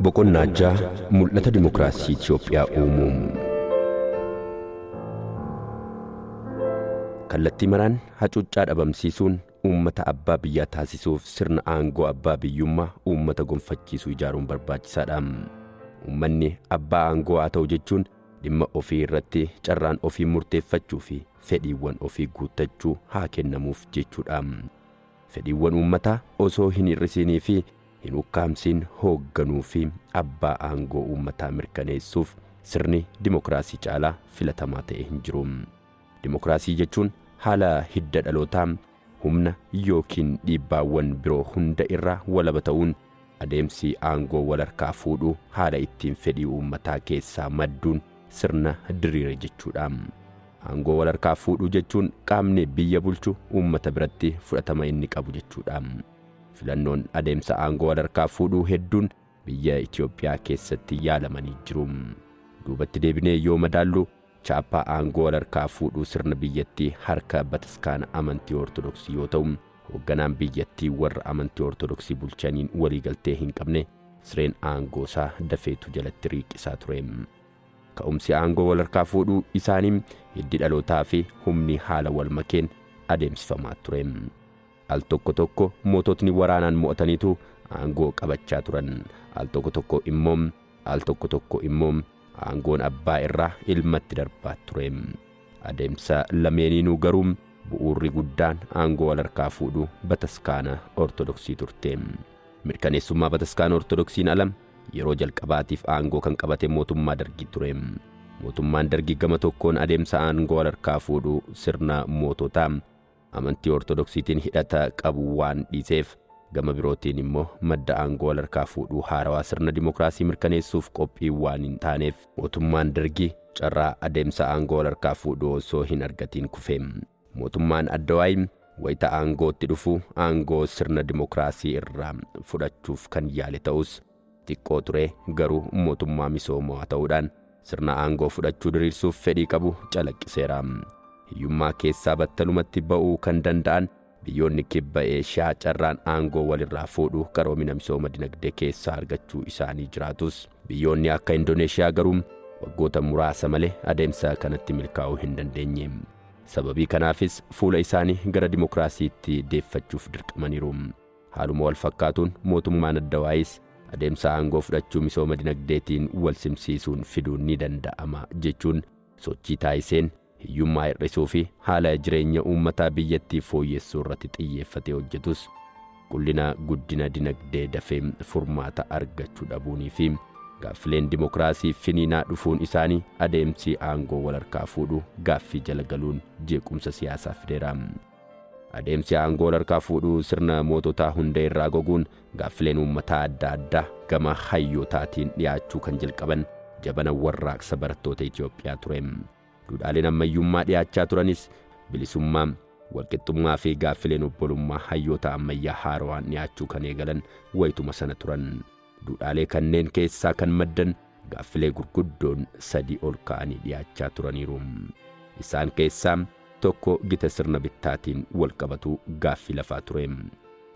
Boqonnaa 6 Mul'ata Dimokiraasii Itiyoophiyaa uumuu. Kallattii maraan hacuuccaa dhabamsiisuun uummata abbaa biyyaa taasisuuf sirna aangoo abbaa biyyummaa uummata gonfachiisu ijaaruun barbaachisaadha. Uummanni abbaa aangoo haa ta'u jechuun dhimma ofii irratti carraan ofii murteeffachuu fi fedhiiwwan ofii guuttachuu haa kennamuuf jechuudha. Fedhiiwwan uummataa osoo hin hir'isinii fi hin ukkaamsiin hoogganuu fi abbaa aangoo uummataa mirkaneessuuf sirni dimokiraasii caalaa filatamaa ta'e hin jiru. Dimokiraasii jechuun haala hidda dhalootaa, humna ykn dhiibbaawwan biroo hunda irraa walaba ta'uun adeemsi aangoo walharkaa fuudhuu haala ittiin fedhii uummataa keessaa madduun sirna diriire jechuudha. Aangoo walharkaa fuudhuu jechuun qaamni biyya bulchu uummata biratti fudhatama inni qabu jechuudha. Filannoon adeemsa aangoo walharkaa fuudhuu hedduun biyya Itoophiyaa keessatti yaalamanii jiru. Duubatti deebinee yoo madaallu chaappaa aangoo walharkaa fuudhuu sirna biyyattii harka bataskaana amantii Ortodoksii yoo ta'u, hoogganaan biyyattii warra amantii Ortodoksii bulchaniin waliigaltee hin qabne sireen aangoo isaa dafeetu jalatti riiqisaa ture. Ka'umsi aangoo walharkaa fuudhuu isaanii hiddi dhalootaa fi humni haala wal makeen adeemsifamaa ture. Al tokko tokko moototni waraanaan mo'ataniitu aangoo qabachaa turan. Al tokko tokko immoo al tokko tokko immoo aangoon abbaa irraa ilmatti darbaa ture. Adeemsa lameeniinuu garuu bu'uurri guddaan aangoo walharkaa fuudhuu bataskaana Ortodoksii turte. Mirkaneessummaa bataskaana Ortodoksiin ala yeroo jalqabaatiif aangoo kan qabate mootummaa Dargii ture. Mootummaan Dargii gama tokkoon adeemsa aangoo walharkaa fuudhuu sirna moototaa amantii Ortodoksiitiin hidhata qabu waan dhiiseef gama birootiin immoo madda aangoo walharkaa fuudhuu haarawaa sirna dimokiraasii mirkaneessuuf qophii waan hin taaneef mootummaan Dargii carraa adeemsa aangoo walharkaa fuudhuu osoo hin argatiin kufe. Mootummaan Addawaay wayita aangootti dhufu aangoo sirna dimokiraasii irraa fudhachuuf kan yaale ta'us xiqqoo ture garuu mootummaa misoomaa ta'uudhaan sirna aangoo fudhachuu diriirsuuf fedhii qabu calaqqiseera. Hiyyummaa keessaa battalumatti ba'uu kan danda'an biyyoonni kibba Eeshiyaa carraan aangoo walirraa fuudhuu qaroomina misooma dinagdee keessaa argachuu isaanii jiraatus biyyoonni akka Indoneeshiyaa garuu waggoota muraasa malee adeemsa kanatti milkaa'uu hin dandeenye. Sababii kanaafis fuula isaanii gara dimokiraasiitti deeffachuuf dirqamaniiru. Haaluma wal fakkaatuun mootummaan Addawaayis adeemsa aangoo fudhachuu misooma dinagdeetiin wal simsiisuun fiduun ni danda'ama jechuun sochii taasiseen hiyyummaa hir'isuu fi haala jireenya uummataa biyyattii fooyyessuu irratti xiyyeeffatee hojjetus qullina guddina dinagdee dafee furmaata argachuu dhabuunii fi gaaffileen dimokiraasii finiinaa dhufuun isaanii adeemsi aangoo walharkaa fuudhuu gaaffii jala galuun jeequmsa siyaasaa fideera. Adeemsi aangoo walharkaa fuudhuu sirna moototaa hunda irraa goguun gaaffileen uummataa adda addaa gama hayyootaatiin dhiyaachuu kan jalqaban jabana warraaqsa barattoota Itoophiyaa ture. Duudhaaleen ammayyummaa dhiyaachaa turanis bilisummaa, walqixxummaa fi gaaffileen obbolummaa hayyoota ammayyaa haarawaan dhiyaachuu kan eegalan wayituma sana turan. Duudhaalee kanneen keessaa kan maddan gaaffilee gurguddoon sadii ol ka'anii dhiyaachaa turaniiru. Isaan keessaa tokko gita sirna bittaatiin walqabatu gaaffii lafaa ture.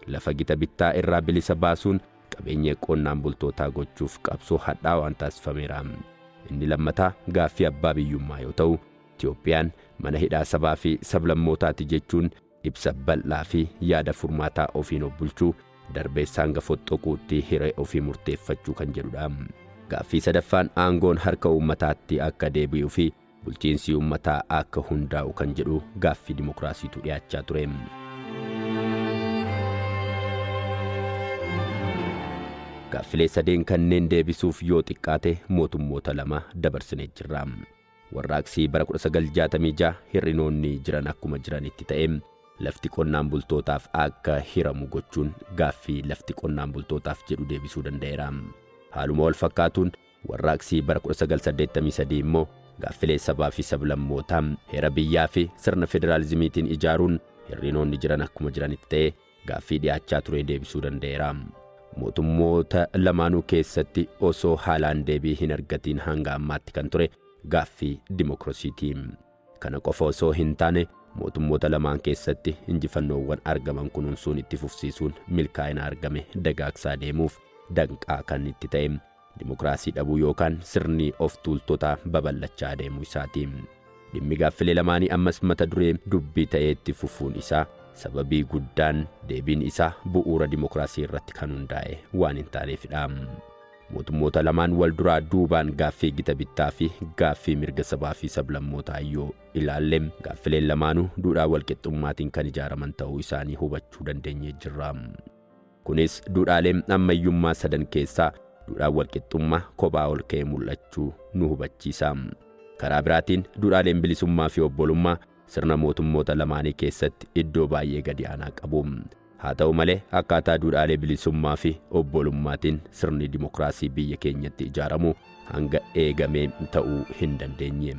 Lafa gita bittaa irraa bilisa baasuun qabeenya qonnaan bultootaa gochuuf qabsoo hadhaawaan taasifameera. Inni lammataa gaaffii abbaa biyyummaa yoo ta'u, Itoophiyaan mana hidhaa sabaa fi sablammootaati jechuun ibsa bal'aa fi yaada furmaataa ofiin of bulchuu darbees hanga foxxoquutti hiree ofii murteeffachuu kan jedhudha. Gaaffii sadaffaan aangoon harka uummataatti akka deebi'uu fi bulchiinsi uummataa akka hundaa'u kan jedhu gaaffii dimokiraasiitu dhiyaachaa ture. Gaaffilee sadeen kanneen deebisuuf yoo xiqqaate mootummoota lama dabarsinee jirra. Warraaqsi bara 1966 hir'inoonni jiran akkuma jiranitti ta'e lafti qonnaan bultootaaf akka hiramu gochuun gaaffii lafti qonnaan bultootaaf jedhu deebisuu danda'eera. Haaluma wal fakkaatuun warraaqsi bara 1983 immoo gaaffilee sabaa fi sablammootaa heera biyyaa fi sirna federaalizimiitiin ijaaruun hir'inoonni jiran akkuma jiranitti ta'e gaaffii dhiyaachaa ture deebisuu danda'eera. Mootummoota lamaanuu keessatti osoo haalaan deebii hin argatiin hanga ammaatti kan ture gaaffii dimokiraasiiti. Kana qofa osoo hin taane mootummoota lamaan keessatti injifannoowwan argaman kunuunsuun itti fufsiisuun milkaa'ina argame dagaagsaa deemuuf danqaa kan itti ta'e Dimokiraasii dhabuu yookaan sirni of tuultotaa babal'achaa adeemuu isaati. Dhimmi gaaffilee lamaanii ammas mata duree dubbii ta'ee itti fufuun isaa sababii guddaan deebiin isaa bu'uura dimokiraasii irratti kan hundaa'e waan hin taaneefidha. Mootummoota lamaan wal duraa duubaan gaaffii gita bittaa fi gaaffii mirga sabaa fi sablammootaa yoo ilaalle, gaaffileen lamaanuu duudhaa walqixxummaatiin kan ijaaraman ta'uu isaanii hubachuu dandeenyee jirra. Kunis duudhaalee ammayyummaa sadan keessaa duudhaan walqixxummaa kophaa ol ka'ee mul'achuu nu hubachiisa. Karaa biraatiin duudhaaleen bilisummaa fi obbolummaa sirna mootummoota lamaanii keessatti iddoo baay'ee gadi aanaa qabu. Haa ta'u malee, akkaataa duudhaalee bilisummaa fi obbolummaatiin sirni dimokiraasii biyya keenyatti ijaaramu hanga eegamee ta'uu hin dandeenye.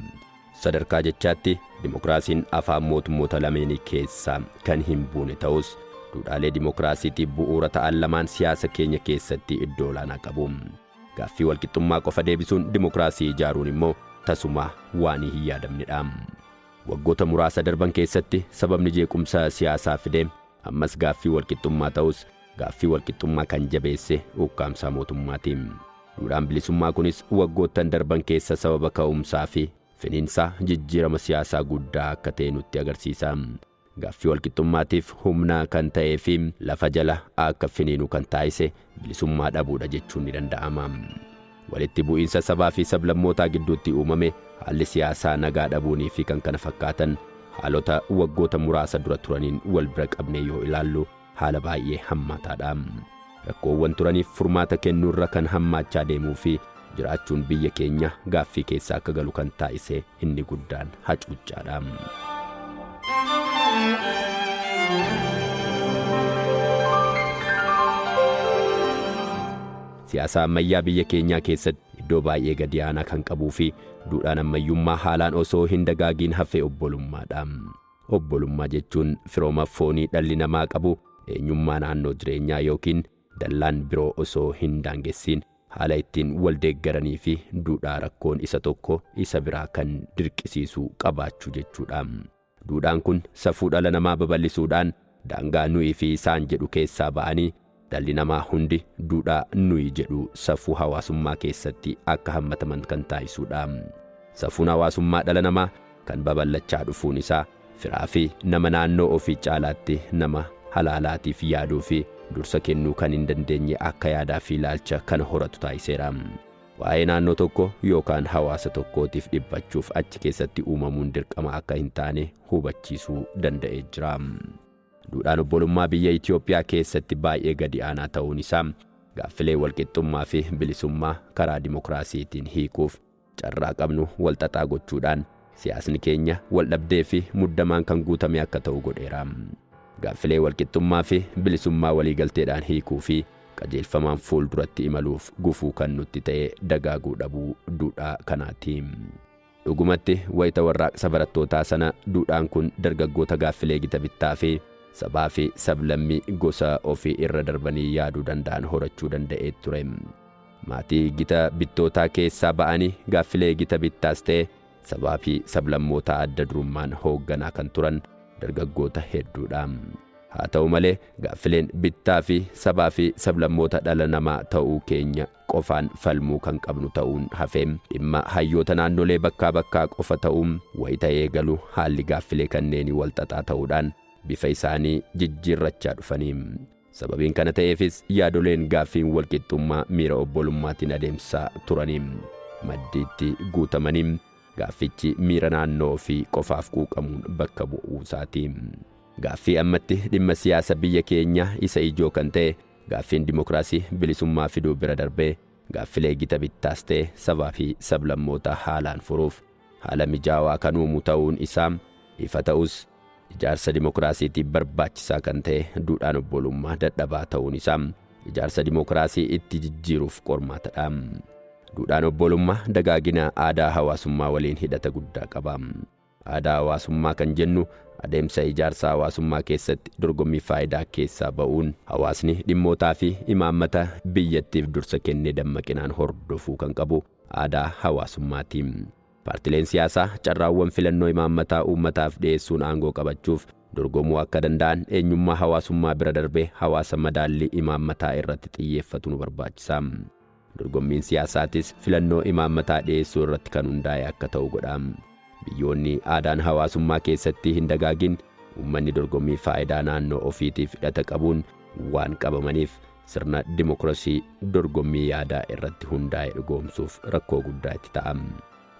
Sadarkaa jechaatti dimokiraasiin afaan mootummoota lameenii keessaa kan hin buune ta'us, duudhaalee dimokiraasiitiif bu'uura ta'an lamaan siyaasa keenya keessatti iddoo olaanaa qabu. Gaaffii walqixxummaa qofa deebisuun dimokiraasii ijaaruun immoo tasuma waan hin yaadamnedha. Waggoota muraasa darban keessatti sababni jeequmsa siyaasaa fide ammas gaaffii walqixxummaa ta'us, gaaffii walqixxummaa kan jabeesse ukkaamsaa mootummaati. Duudhaan bilisummaa kunis waggoottan darban keessa sababa ka'umsaa fi finiinsa jijjiirama siyaasaa guddaa akka ta'e nutti agarsiisa. Gaaffii walqixxummaatiif humna kan ta'ee fi lafa jala akka finiinu kan taasise bilisummaa dhabuudha jechuun ni danda'ama. Walitti bu'iinsa sabaa fi sablammootaa gidduutti uumame, haalli siyaasaa nagaa dhabuunii fi kan kana fakkaatan haalota waggoota muraasa dura turaniin wal bira qabnee yoo ilaallu haala baay'ee hammaataadha. Rakkoowwan turaniif furmaata kennuurra kan hammaachaa deemuu fi jiraachuun biyya keenya gaaffii keessa akka galu kan taasise inni guddaan hacuuccaadha. Siyaasa ammayyaa biyya keenyaa keessatti iddoo baay'ee gadi aanaa kan qabuu fi duudhaan ammayyummaa haalaan osoo hin dagaagiin hafe obbolummaadha. Obbolummaa jechuun firooma foonii dhalli namaa qabu eenyummaa naannoo jireenyaa yookiin dallaan biroo osoo hin daangessiin haala ittiin wal deeggaranii fi duudhaa rakkoon isa tokko isa biraa kan dirqisiisu qabaachuu jechuudha. Duudhaan kun safuu dhala namaa babal'isuudhaan daangaa nuyi fi isaan jedhu keessaa ba'anii dhalli namaa hundi duudhaa nuyi jedhu safuu hawaasummaa keessatti akka hammataman kan taasisudha. Safuun hawaasummaa dhala namaa kan babal'achaa dhufuun isaa firaa fi nama naannoo ofii caalaatti nama halaalaatiif yaaduu fi dursa kennuu kan hin dandeenye akka yaadaa fi ilaalcha kana horatu taasiseera. Waa'ee naannoo tokko yookaan hawaasa tokkootiif dhiphachuuf achi keessatti uumamuun dirqama akka hin taane hubachiisuu danda'ee jira. Duudhaan obbolummaa biyya Itoophiyaa keessatti baay'ee gadi aanaa ta'uun isaa gaaffilee walqixxummaa fi bilisummaa karaa dimokiraasiitiin hiikuuf carraa qabnu walxaxaa gochuudhaan siyaasni keenya waldhabdee fi muddamaan kan guutame akka ta'u godheera. Gaaffilee walqixxummaa fi bilisummaa waliigalteedhaan hiikuu fi qajeelfamaan fuulduratti imaluuf gufuu kan nutti ta'e dagaaguu dhabuu duudhaa kanaati. Dhugumatti wayita warraaqsa barattootaa sana duudhaan kun dargaggoota gaaffilee gita bittaa fi sabaa fi sablammii gosa ofii irra darbanii yaaduu danda'an horachuu danda'ee ture. Maatii gita bittootaa keessaa ba'anii gaaffilee gita bittaas ta'e sabaa fi sablammootaa adda durummaan hoogganaa kan turan dargaggoota hedduudha. Haa ta'u malee, gaaffileen bittaa fi sabaa fi sablammoota dhala namaa ta'uu keenya qofaan falmuu kan qabnu ta'uun hafee dhimma hayyoota naannolee bakkaa bakkaa qofa ta'uun wayita eegalu haalli gaaffilee kanneenii walxaxaa ta'uudhaan bifa isaanii jijjiirrachaa dhufanii. Sababiin kana ta'eefis yaadoleen gaaffiin walqixxummaa miira obbolummaatiin adeemsaa turanii maddiitti guutamanii gaaffichi miira naannoo fi qofaaf quuqamuun bakka bu'uu isaati. Gaaffii ammatti dhimma siyaasa biyya keenyaa isa ijoo kan ta'e gaaffiin dimokiraasii bilisummaa fiduu bira darbee gaaffilee gita bittaas ta'e sabaa fi sablammoota haalaan furuuf haala mijaawaa kan uumu ta'uun isaa ifa ta'us, ijaarsa dimokiraasiitiif barbaachisaa kan ta'e duudhaan obbolummaa dadhabaa ta'uun isaa ijaarsa dimokiraasii itti jijjiiruuf qormaatadha. Duudhaan obbolummaa dagaagina aadaa hawaasummaa waliin hidhata guddaa qaba. Aadaa hawaasummaa kan jennu adeemsa ijaarsa hawaasummaa keessatti dorgommii faayidaa keessaa ba'uun hawaasni dhimmootaa fi imaammata biyyattiif dursa kennee dammaqinaan hordofuu kan qabu aadaa hawaasummaati. Paartileen siyaasaa carraawwan filannoo imaammataa uummataaf dhiyeessuun aangoo qabachuuf dorgomuu akka danda'an eenyummaa hawaasummaa bira darbee hawaasa madaallii imaammataa irratti xiyyeeffatu nu barbaachisa. Dorgommiin siyaasaatis filannoo imaammataa dhiyeessuu irratti kan hundaa'e akka ta'u godha. Biyyoonni aadaan hawaasummaa keessatti hin dagaagin uummanni dorgommii faayidaa naannoo ofiitiif hidhata qabuun waan qabamaniif sirna dimokiraasii dorgommii yaadaa irratti hundaa'e dhugoomsuuf rakkoo guddaa itti ta'a.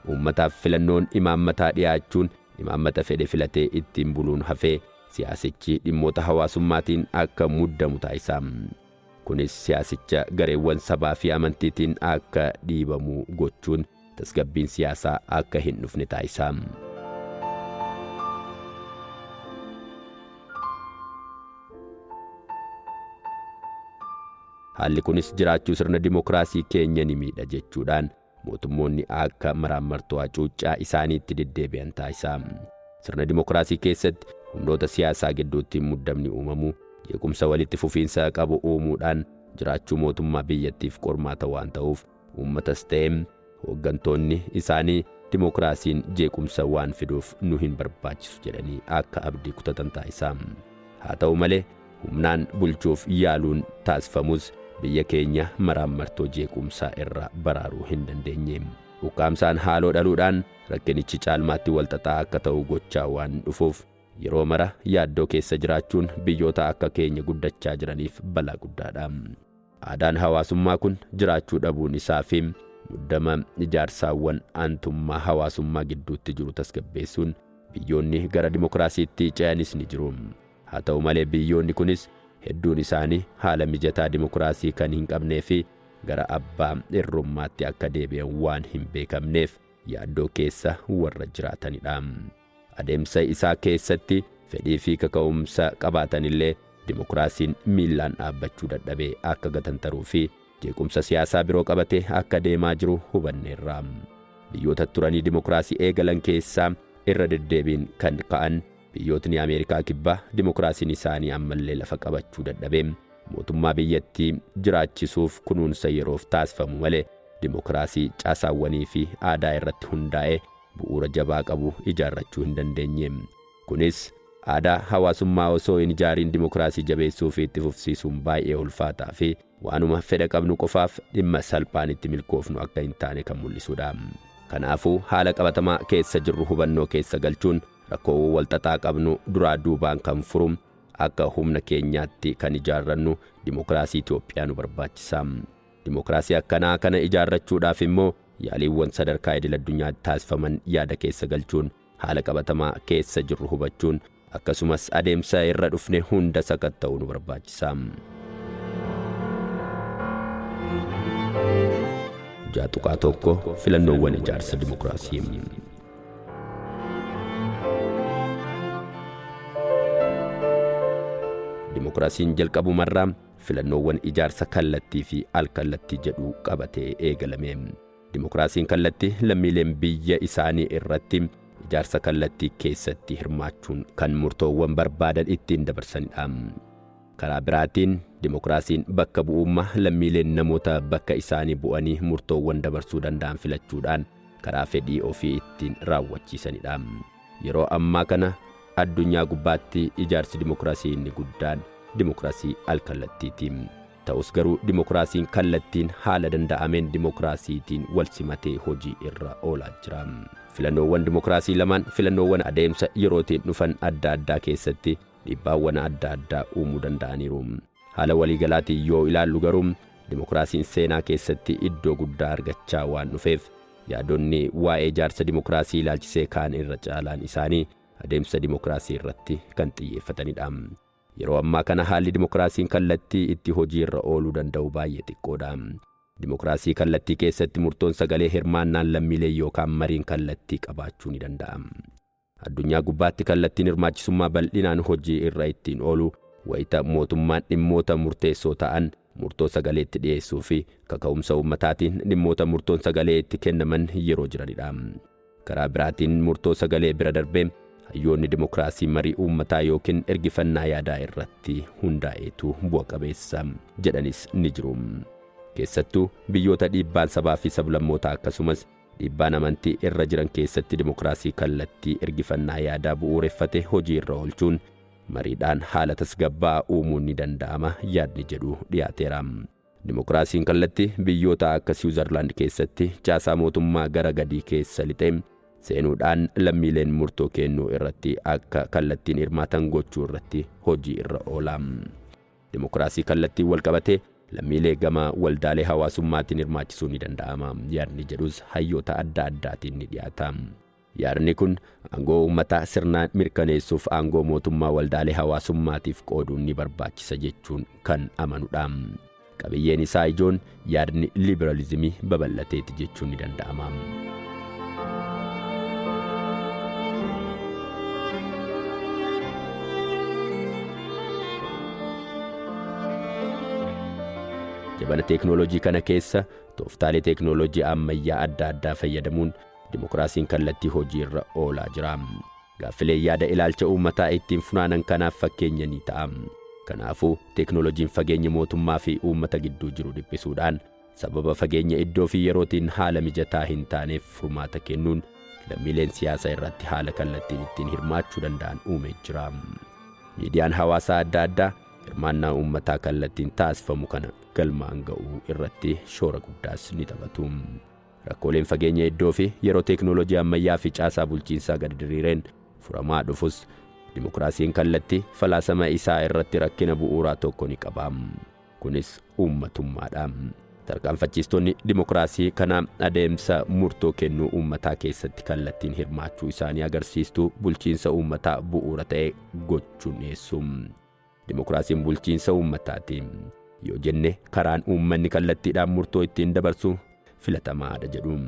Uummataaf filannoon imaammataa dhiyaachuun imaammata fedhe filatee ittiin buluun hafee siyaasichi dhimmoota hawaasummaatiin akka muddamu taasisa. Kunis siyaasicha gareewwan sabaa fi amantiitiin akka dhiibamu gochuun tasgabbiin siyaasaa akka hin dhufne taasisa. Haalli kunis jiraachuu sirna dimokiraasii keenya ni miidha jechuudhaan mootummoonni akka maraammartoo hacuuccaa isaaniitti deddeebi'an taasisa. Sirna dimokiraasii keessatti humnoota siyaasaa gidduutti muddamni uumamu jeequmsa walitti fufiinsa qabu uumuudhaan jiraachuu mootummaa biyyattiif qormaata waan ta'uuf uummatas ta'e hooggantoonni isaanii dimokiraasiin jeequmsa waan fiduuf nu hin barbaachisu jedhanii akka abdii kutatan taasisa. Haa ta'u malee humnaan bulchuuf yaaluun taasifamus biyya keenya maraammartoo jeequmsaa irraa baraaruu hin dandeenye. Ukkaamsaan haaloo dhaluudhaan rakkinichi caalmaatti walxaxaa akka ta'u gochaa waan dhufuuf yeroo mara yaaddoo keessa jiraachuun biyyoota akka keenya guddachaa jiraniif balaa guddaadha. Aadaan hawaasummaa kun jiraachuu dhabuun isaa fi muddama ijaarsaawwan aantummaa hawaasummaa gidduutti jiru tasgabbeessuun biyyoonni gara dimokiraasiitti ce'anis ni jiru. Haa ta'u malee biyyoonni kunis hedduun isaanii haala mijataa dimokiraasii kan hin qabnee fi gara abbaa irrummaatti akka deebi'an waan hin beekamneef yaaddoo keessa warra jiraatanidha. Adeemsa isaa keessatti fedhii fi kaka'umsa qabaatanillee dimokiraasiin miillaan dhaabbachuu dadhabee akka gatantaruu fi jeequmsa siyaasaa biroo qabatee akka deemaa jiru hubanneerra. Biyyoota turanii dimokiraasii eegalan keessaa irra deddeebiin kan ka'an biyyootni Ameerikaa kibbaa dimokiraasiin isaanii ammallee lafa qabachuu dadhabee mootummaa biyyattii jiraachisuuf kunuunsa yeroof taasifamu malee dimokiraasii caasaawwanii fi aadaa irratti hundaa'e bu'uura jabaa qabu ijaarrachuu hin dandeenye. Kunis aadaa hawaasummaa osoo hin ijaariin dimokiraasii jabeessuu fi itti fufsiisuun baay'ee ulfaataa fi waanuma fedha qabnu qofaaf dhimma salphaan itti milkoofnu akka hin taane kan mul'isudha. Kanaafuu haala qabatamaa keessa jirru hubannoo keessa galchuun rakkoowwan walxaxaa qabnu duraa duubaan kan furu akka humna keenyaatti kan ijaarrannu dimokiraasii Itoophiyaa nu barbaachisa. Dimokiraasii akkanaa kana ijaarrachuudhaaf immoo yaaliiwwan sadarkaa idil addunyaatti taasifaman yaada keessa galchuun haala qabatamaa keessa jirru hubachuun akkasumas adeemsa irra dhufne hunda sakatta'uu nu barbaachisa. 6.1 Filannoowwan ijaarsa dimokiraasii. Dimokiraasiin jalqabumarraa filannoowwan ijaarsa kallattii fi alkallattii jedhu qabatee eegalame. Dimokiraasiin kallattii lammiileen biyya isaanii irratti ijaarsa kallattii keessatti hirmaachuun kan murtoowwan barbaadan ittiin dabarsanidha. Karaa biraatiin dimokiraasiin bakka bu'ummaa lammiileen namoota bakka isaanii bu'anii murtoowwan dabarsuu danda'an filachuudhaan karaa fedhii ofii ittiin raawwachiisanidha. Yeroo ammaa kana addunyaa gubbaatti ijaarsi dimokiraasii inni guddaan dimokiraasii alkallattiiti. Ta'us garuu dimokiraasiin kallattiin haala danda'ameen dimokiraasiitiin wal simatee hojii irra oolaa jira. Filannoowwan dimokiraasii lamaan filannoowwan adeemsa yerootiin dhufan adda addaa keessatti dhiibbaawwan adda addaa uumuu danda'aniiru. Haala waliigalaatiin yoo ilaallu garuu dimokiraasiin seenaa keessatti iddoo guddaa argachaa waan dhufeef yaadonni waa'ee ijaarsa dimokiraasii ilaalchisee kaan irra caalaan isaanii adeemsa dimokiraasii irratti kan xiyyeeffatanidha. Yeroo ammaa kana haalli dimokiraasiin kallattii itti hojii irra ooluu danda'u baay'ee xiqqoodha. Dimokiraasii kallattii keessatti murtoon sagalee hirmaannaan lammiilee yookaan mariin kallattii qabaachuu ni danda'a. Addunyaa gubbaatti kallattiin hirmaachisummaa bal'inaan hojii irra ittiin oolu wayita mootummaan dhimmoota murteessoo ta'an murtoo sagaleetti dhiyeessuu fi kaka'umsa uummataatiin dhimmoota murtoon sagalee itti kennaman yeroo jiranidha. Karaa biraatiin murtoo sagalee bira darbee hayyoonni dimokiraasii marii uummataa yookiin ergifannaa yaadaa irratti hundaa'eetu bu'a qabeessa jedhanis ni jiru. Keessattuu biyyoota dhiibbaan sabaa fi sablammootaa akkasumas dhiibbaan amantii irra jiran keessatti dimokiraasii kallattii ergifannaa yaadaa bu'uureffate hojii irra oolchuun mariidhaan haala tasgabbaa uumuun ni danda'ama yaadni jedhu dhiyaateera. Dimokiraasiin kallattii biyyoota akka Siwiizerlaand keessatti caasaa mootummaa gara gadii keessa lixee seenuudhaan lammiileen murtoo kennuu irratti akka kallattiin hirmaatan gochuu irratti hojii irra oola. Dimokiraasii kallattiin wal qabatee lammiilee gama waldaalee hawaasummaatiin hirmaachisuun ni danda'ama. Yaadni jedhus hayyoota adda addaatiin ni dhiyaata. Yaadni kun aangoo uummataa sirnaan mirkaneessuuf aangoo mootummaa waldaalee hawaasummaatiif qooduun ni barbaachisa jechuun kan amanudha. Qabiyyeen isaa ijoon yaadni liiberaalizimii babal'ateeti jechuun ni danda'ama. Jabana teeknooloojii kana keessa tooftaalee teeknooloojii ammayyaa adda addaa fayyadamuun dimokiraasiin kallattii hojii irra oolaa jira. Gaaffilee yaada ilaalcha uummataa ittiin funaanan kanaaf fakkeenya ni ta'a. Kanaafuu teeknooloojiin fageenya mootummaa fi uummata gidduu jiru dhiphisuudhaan sababa fageenya iddoo fi yerootiin haala mijataa hin taaneef furmaata kennuun lammiileen siyaasa irratti haala kallattiin ittiin hirmaachuu danda'an uumee jira. Miidiyaan hawaasaa adda addaa hirmaannaa uummataa kallattiin taasifamu kana galmaan ga'uu irratti shoora guddaas ni taphatu. Rakkooleen fageenya iddoo fi yeroo teeknooloojii ammayyaa fi caasaa bulchiinsaa gadi diriireen furamaa dhufus dimokiraasiin kallattii falaasama isaa irratti rakkina bu'uuraa tokko ni qaba. Kunis uummatummaadha. Tarkaanfachiistonni dimokiraasii kana adeemsa murtoo kennuu uummataa keessatti kallattiin hirmaachuu isaanii agarsiistuu bulchiinsa uummataa bu'uura ta'e gochuun dhiyeessu. Dimokiraasiin bulchiinsa uummataati. Yoo jenne karaan uummanni kallattiidhaan murtoo ittiin dabarsu filatamaadha jedhu.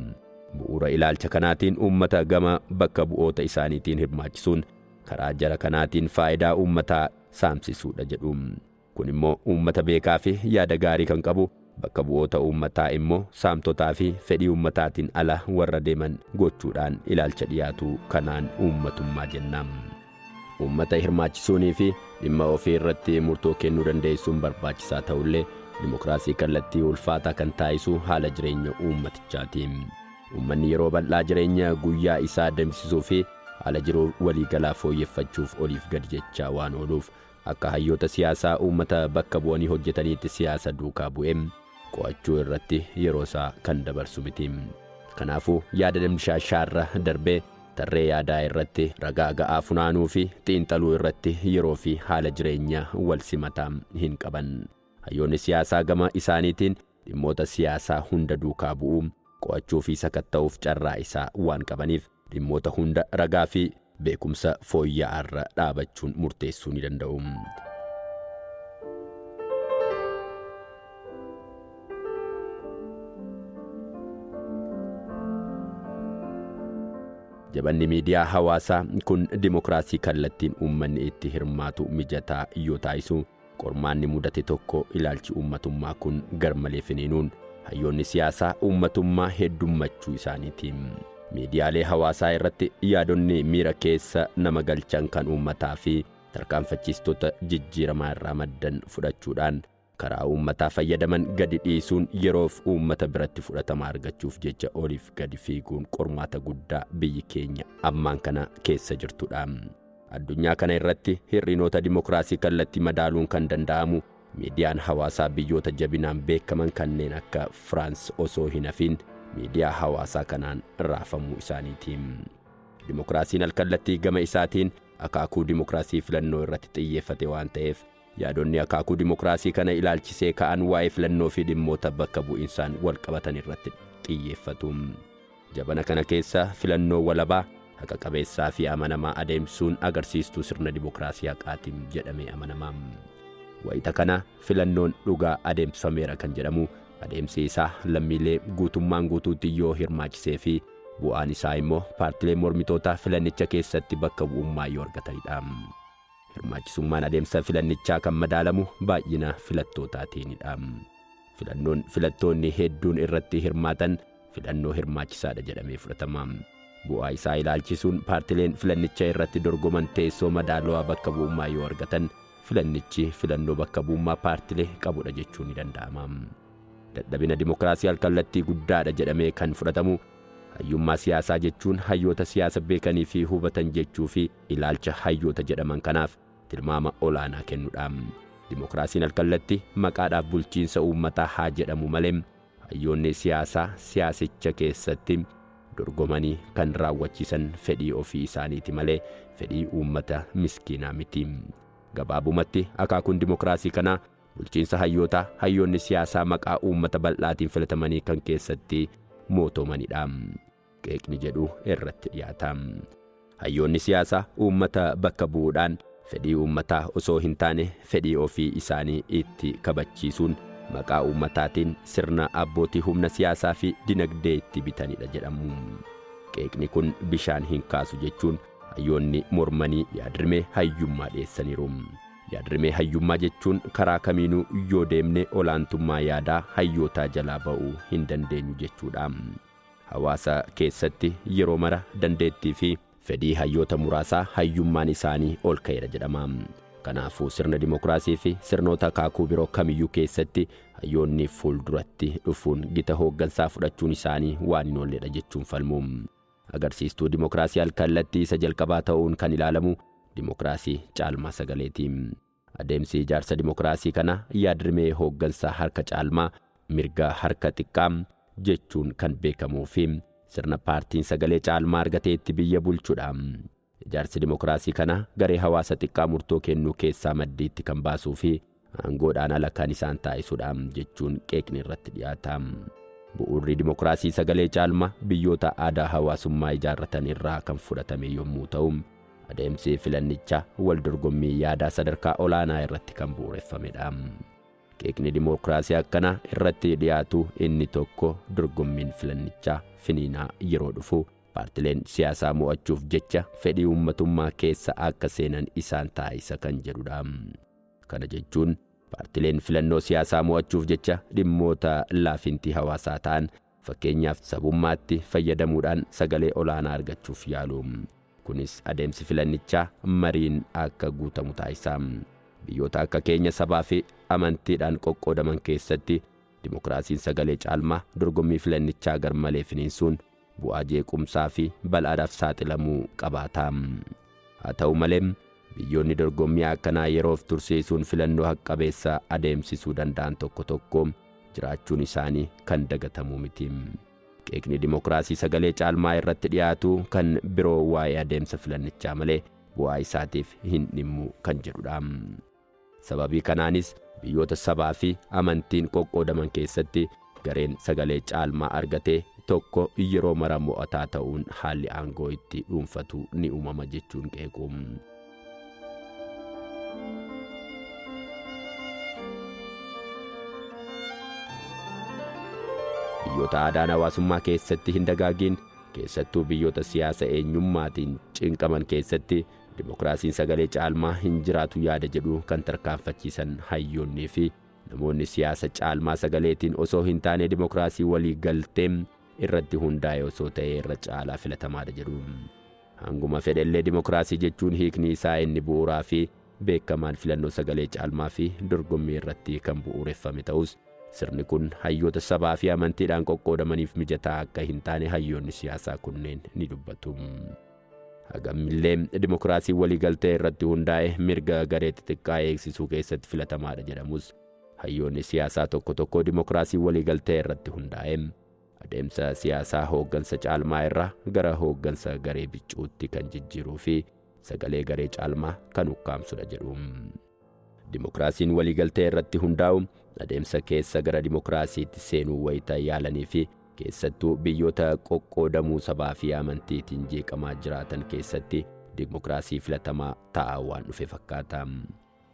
Bu'uura ilaalcha kanaatiin uummata gama bakka bu'oota isaaniitiin hirmaachisuun karaa jara kanaatiin faayidaa uummataa saamsisuudha jedhu. Kun immoo uummata beekaa fi yaada gaarii kan qabu bakka bu'oota uummataa immoo saamtotaa fi fedhii uummataatiin ala warra deeman gochuudhaan ilaalcha dhiyaatu kanaan uummatummaa jenna. Uummata hirmaachisuunii fi dhimma ofii irratti murtoo kennuu dandeessuun barbaachisaa ta'ullee dimokiraasii kallattii ulfaataa kan taasisu haala jireenya uummatichaati. Uummanni yeroo bal'aa jireenya guyyaa isaa adeemsisuu fi haala jiruu waliigalaa fooyyeffachuuf oliif gadi jechaa waan ooluuf akka hayyoota siyaasaa uummata bakka bu'anii hojjetaniitti siyaasa duukaa bu'ee qo'achuu irratti yeroo isaa kan dabarsu miti. Kanaafuu yaada damshaashaarra darbee tarree yaadaa irratti ragaa ga'aa funaanuu fi xiinxaluu irratti yeroo fi haala jireenya wal simataa hin qaban. Hayyoonni siyaasaa gama isaaniitiin dhimmoota siyaasaa hunda duukaa bu'uu qo'achuu fi sakatta'uuf carraa isaa waan qabaniif dhimmoota hunda ragaa fi beekumsa fooyya'aarra dhaabachuun murteessuu ni danda'u. Jabanni miidiyaa hawaasaa kun dimokiraasii kallattiin uummanni itti hirmaatu mijataa yoo taasisu qormaanni mudate tokko ilaalchi uummatummaa kun garmalee finiinuun hayyoonni siyaasaa uummatummaa heddummachuu isaaniiti. Miidiyaalee hawaasaa irratti yaadonni miira keessa nama galchan kan uummataa fi tarkaanfachiistota jijjiiramaa irraa maddan fudhachuudhaan karaa uummataa fayyadaman gadi dhiisuun yeroof uummata biratti fudhatama argachuuf jecha oliif gadi fiiguun qormaata guddaa biyyi keenya ammaan kana keessa jirtudha. Addunyaa kana irratti hir'inoota dimokiraasii kallattii madaaluun kan danda'amu miidiyaan hawaasaa biyyoota jabinaan beekaman kanneen akka Firaans osoo hin hafiin miidiyaa hawaasaa kanaan raafamuu isaaniiti. Dimokiraasiin alkallattii gama isaatiin akaakuu dimokiraasii filannoo irratti xiyyeeffate waan ta'eef yaadonni akaakuu dimokiraasii kana ilaalchisee ka'an waa'ee filannoo fi dhimmoota bakka bu'insaan wal qabatan irratti xiyyeeffatu. Jabana kana keessa filannoo walabaa haqa qabeessaa fi amanamaa adeemsuun agarsiistuu sirna dimokiraasii haqaatiin jedhamee amanama. Wayita kana filannoon dhugaa adeemsifameera kan jedhamu adeemsi isaa lammiilee guutummaan guutuutti yoo hirmaachisee fi bu'aan isaa immoo paartilee mormitootaa filannicha keessatti bakka bu'ummaa yoo argatanidha. Hirmaachisummaan adeemsa filannichaa kan madaalamu baay'ina filattootaatiinidha. Filannoon filattoonni hedduun irratti hirmaatan filannoo hirmaachisaadha jedhamee fudhatama. Bu'aa isaa ilaalchisuun paartileen filannicha irratti dorgoman teessoo madaalawaa bakka bu'ummaa yoo argatan filannichi filannoo bakka bu'ummaa paartilee qabudha jechuun ni danda'ama. Dadhabina dimokiraasii alkallattii guddaadha jedhamee kan fudhatamu hayyummaa siyaasaa jechuun hayyoota siyaasa beekanii fi hubatan jechuu fi ilaalcha hayyoota jedhaman kanaaf tilmaama olaanaa kennudha. Dimookiraasiin alkallatti maqaadhaaf bulchiinsa uummataa haa jedhamu malee hayyoonni siyaasaa siyaasicha keessatti dorgomanii kan raawwachiisan fedhii ofii isaaniiti malee fedhii uummata miskiinaa miti. Gabaabumatti akaakuun dimookiraasii kanaa bulchiinsa hayyootaa hayyoonni siyaasaa maqaa uummata bal'aatiin filatamanii kan keessatti mootomanidha. Qeeqni jedhu irratti dhiyaata. Hayyoonni siyaasaa uummata bakka bu'uudhaan fedhii uummataa osoo hin taane fedhii ofii isaanii itti kabachiisuun maqaa uummataatiin sirna abbootii humna siyaasaa fi dinagdee itti bitanidha jedhamu. Qeeqni kun bishaan hin kaasu jechuun hayyoonni mormanii yaadrimee hayyummaa dhiyeessaniiru. Yaadrimee hayyummaa jechuun karaa kamiinuu yoo deemne olaantummaa yaadaa hayyootaa jalaa ba'uu hin dandeenyu jechuudha. Hawaasa keessatti yeroo mara dandeettii fi fedhii hayyoota muraasaa hayyummaan isaanii ol ka'eera jedhama. Kanaafuu sirna dimookiraasii fi sirnoota akaakuu biroo kamiyyuu keessatti hayyoonni fuulduratti dhufuun gita hooggansaa fudhachuun isaanii waan hin oolledha jechuun falmu. Agarsiistuu dimookiraasii alkallattii isa jalqabaa ta'uun kan ilaalamu dimookiraasii caalmaa sagaleeti. Adeemsi ijaarsa dimookiraasii kana yaadrimee hooggansaa harka caalmaa mirga harka xiqqaa jechuun kan beekamuu fi sirna paartiin sagalee caalmaa argatee itti biyya bulchudha. Ijaarsi dimookiraasii kana garee hawaasa xiqqaa murtoo kennuu keessaa maddiitti kan baasuu fi aangoodhaan ala kan isaan taasisudha jechuun qeeqni irratti dhiyaata. Bu'uurri dimookiraasii sagalee caalmaa biyyoota aadaa hawaasummaa ijaarratan irraa kan fudhatame yommuu ta'u, adeemsi filannichaa wal dorgommii yaadaa sadarkaa olaanaa irratti kan bu'uureffamedha. Qeeqni dimookiraasii akkanaa irratti dhiyaatu inni tokko dorgommiin filannichaa finiinaa yeroo dhufu paartileen siyaasaa mo'achuuf jecha fedhii uummatummaa keessa akka seenan isaan taasisa kan jedhudha. Kana jechuun paartileen filannoo siyaasaa mo'achuuf jecha dhimmoota laafintii hawaasaa ta'an fakkeenyaaf sabummaatti fayyadamuudhaan sagalee olaanaa argachuuf yaalu. Kunis adeemsi filannichaa mariin akka guutamu taasisa. Biyyoota akka keenya sabaa fi amantiidhaan qoqqoodaman keessatti dimookiraasiin sagalee caalmaa dorgommii filannichaa garmalee finiinsuun bu'aa jeequmsaa fi bal'aadhaaf saaxilamuu qabaata. Haa ta'u malee biyyoonni dorgommii akkanaa yeroof tursiisuun filannoo haqqabeessa adeemsisuu danda'an tokko tokko jiraachuun isaanii kan dagatamuu miti. Qeeqni dimookiraasii sagalee caalmaa irratti dhiyaatu kan biroo waa'ee adeemsa filannichaa malee bu'aa isaatiif hin dhimmu kan jedhudha. Sababii kanaanis biyyoota sabaa fi amantiin qoqqoodaman keessatti gareen sagalee caalmaa argatee tokko yeroo mara mo'ataa ta'uun haalli aangoo itti dhuunfatu ni uumama jechuun qeequ. Biyyoota aadaan hawaasummaa keessatti hin dagaagiin keessattuu biyyoota siyaasa eenyummaatiin cinqaman keessatti dimookiraasiin sagalee caalmaa hin jiraatu yaada jedhu kan tarkaanfachiisan hayyoonnii fi namoonni siyaasa caalmaa sagaleetiin osoo hin taane dimookiraasii walii galtee irratti hundaa'e osoo ta'e irra caalaa filatamaadha jedhu. Hanguma fedhellee dimookiraasii jechuun hiikni isaa inni bu'uuraa fi beekamaan filannoo sagalee caalmaa fi dorgommii irratti kan bu'uureffame ta'us sirni kun hayyoota sabaa fi amantiidhaan qoqqoodamaniif mijataa akka hin taane hayyoonni siyaasaa kunneen ni dubbatu. Hagamillee dimookiraasii waliigaltee irratti hundaa'e mirga garee xixiqqaa eegsisuu keessatti filatamaadha jedhamus hayyoonni siyaasaa tokko tokko dimookiraasii waliigaltee irratti hundaa'e adeemsa siyaasaa hooggansa caalmaa irraa gara hooggansa garee biccuutti kan jijjiiruu fi sagalee garee caalmaa kan ukkaamsudha jedhu. Dimookiraasiin waliigaltee irratti hundaa'u adeemsa keessa gara dimookiraasiitti seenuu wayita yaalanii fi keessattuu biyyoota qoqqoodamuu sabaa fi amantiitiin jeeqamaa jiraatan keessatti dimookiraasii filatamaa ta'aa waan dhufe fakkaata.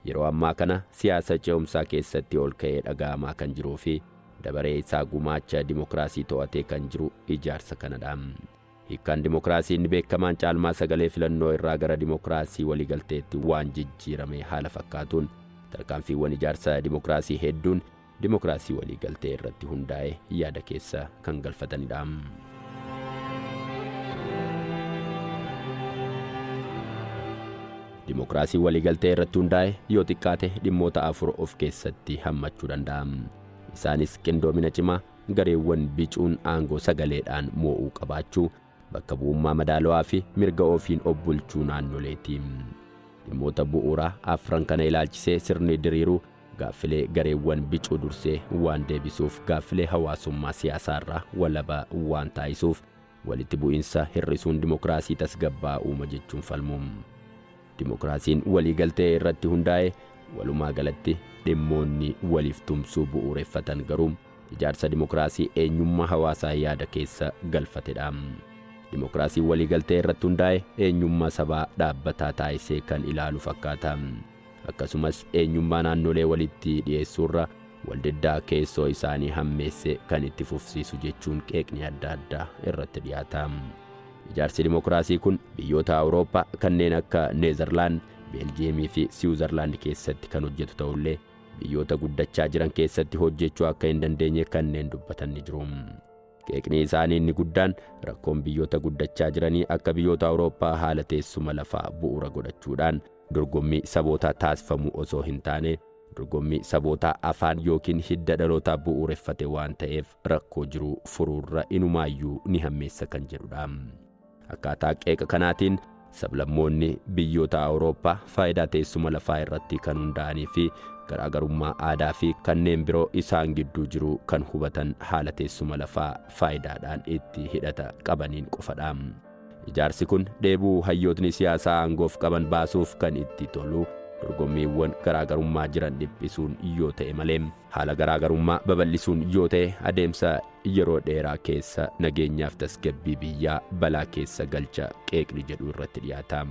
Yeroo ammaa kana siyaasa ce'umsaa keessatti ol ka'ee dhaga'amaa kan jiruu fi dabaree isaa gumaacha dimookiraasii to'atee kan jiru ijaarsa kanadha. Hiikkaan dimookiraasii inni beekamaan caalmaa sagalee filannoo irraa gara dimookiraasii waliigalteetti waan jijjiirame haala fakkaatuun tarkaanfiiwwan ijaarsa dimookiraasii hedduun dimookiraasii waliigaltee irratti hundaa'e yaada keessa kan galfatanidha. Dimookiraasii waliigaltee irratti hundaa'e yoo xiqqaate dhimmoota afur of keessatti hammachuu danda'a. Isaanis qindoomina cimaa, gareewwan bicuun aangoo sagaleedhaan moo'uu qabaachuu, bakka bu'ummaa madaalawaa fi mirga ofiin of bulchuu naannoleeti. Dhimmoota bu'uuraa afran kana ilaalchisee sirni diriiruu gaaffilee gareewwan bicuu dursee waan deebisuuf, gaaffilee hawaasummaa siyaasaarraa walaba waan taasisuuf, walitti bu'iinsa hir'isuun dimokiraasii tasgabbaa uuma jechuun falmu. Dimokiraasiin waliigaltee irratti hundaa'e walumaa galatti dhimmoonni waliif tumsuu bu'uureffatan garuu ijaarsa dimokiraasii eenyummaa hawaasaa yaada keessa galfatedha. Dimokiraasiin waliigaltee irratti hundaa'e eenyummaa sabaa dhaabbataa taasisee kan ilaalu fakkaata. Akkasumas eenyummaa naannolee walitti dhiyeessuurra waldiddaa keessoo isaanii hammeessee kan itti fufsiisu jechuun qeeqni adda addaa irratti dhiyaata. Ijaarsi dimokiraasii kun biyyoota Awurooppaa kanneen akka Neezerlaand, Beeljiyeemii fi Siwuzerlaand keessatti kan hojjetu ta'ullee, biyyoota guddachaa jiran keessatti hojjechuu akka hin dandeenye kanneen dubbatan ni jiru. Qeeqni isaanii inni guddaan rakkoon biyyoota guddachaa jiranii akka biyyoota Awurooppaa haala teessuma lafaa bu'uura godhachuudhaan dorgommii sabootaa taasifamu osoo hin taane, dorgommii sabootaa afaan yookiin hidda dhalootaa bu'uureffate waan ta'eef rakkoo jiru furuurra inumaayyuu ni hammeessa kan jedhudha. Akkaataa qeeqa kanaatiin sablammoonni biyyoota Awurooppaa faayidaa teessuma lafaa irratti kan hundaa'anii fi garaagarummaa aadaa fi kanneen biroo isaan gidduu jiru kan hubatan haala teessuma lafaa faayidaadhaan itti hidhata qabaniin qofadha. Ijaarsi kun dheebuu hayyootni siyaasaa aangoof qaban baasuuf kan itti tolu dorgommiiwwan garaagarummaa jiran dhiphisuun yoo ta'e malee, haala garaagarummaa babal'isuun yoo ta'e adeemsa yeroo dheeraa keessa nageenyaaf tasgabbii biyyaa balaa keessa galcha qeeqni jedhu irratti dhiyaata.